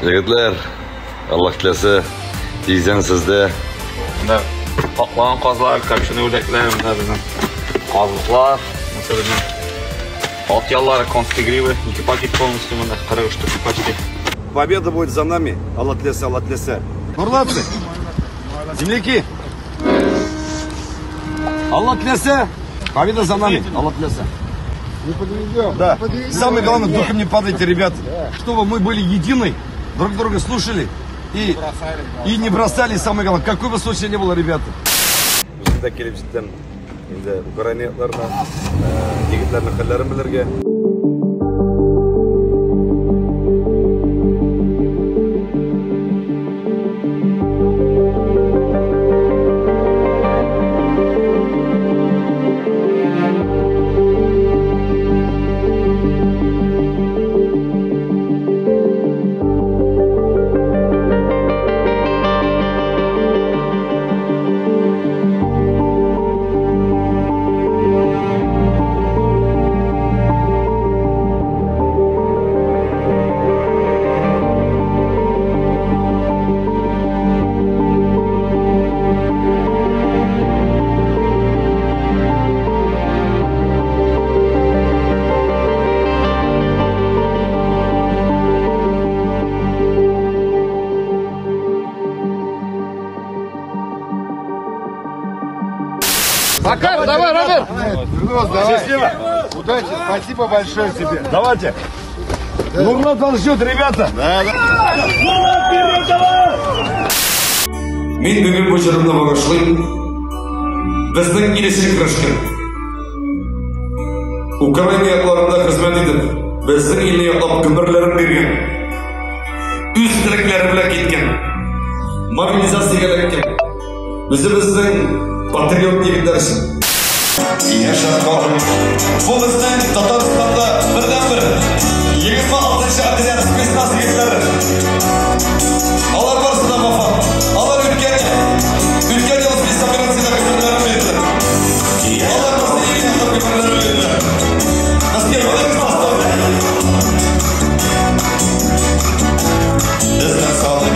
Егетләр, Аллаһ теләсә, тиздән сездә. Монда каклаган казлар, копченый үрдәкләр, монда безнең казлыклар, монысы безнең ат яллары, конские гривы, ике пакет полностью монда 40 штук почти. Победа будет за нами, Алла теләсә, Алла теләсә. Нурлатцы, земляки, Алла теләсә, победа за нами, Алла теләсә. Не подведем. Да. Не подведем. Самое главное, духом не падайте, ребят. Чтобы мы были едины, друг друга слушали и не бросали, самое главное, какой бы случай ни было, ребята. Үзем дә килеп җиттем. Инде Украина якларына, егетләрнең хәлләрен белергә. Пока, давай, Роберт. Давай. Счастливо. Удачи, спасибо большое тебе. Давайте. Нурлат вас ждет, ребята. Мин бүген бу җырымны багышлыйм безнең ил өчен көрәшкән, Украина якларында хезмәт итеп, безнең илне яклап гомерләрен биргән, үз теләкләре белән киткән, мобилизациягә эләккән, үзебезнең патриот егетләр өчен. Яшәп калыйк. Бу безнең Татарстанда бердәнбер 26 отряд спецназ егетләре. Алар барысы да вафат. Алар үткән ел спецоперациядә гомерләрен бирделәр. Алар безне ил яклап гомерләрен бирделәр. Мәскәү, Безнең саулык.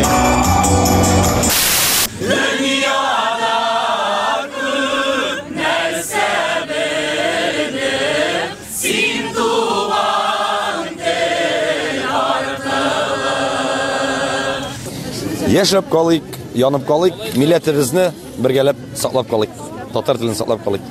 Яшәп калыйк, янып калыйк, милләтебезне бергәләп саклап калыйк. Татар телен саклап калыйк.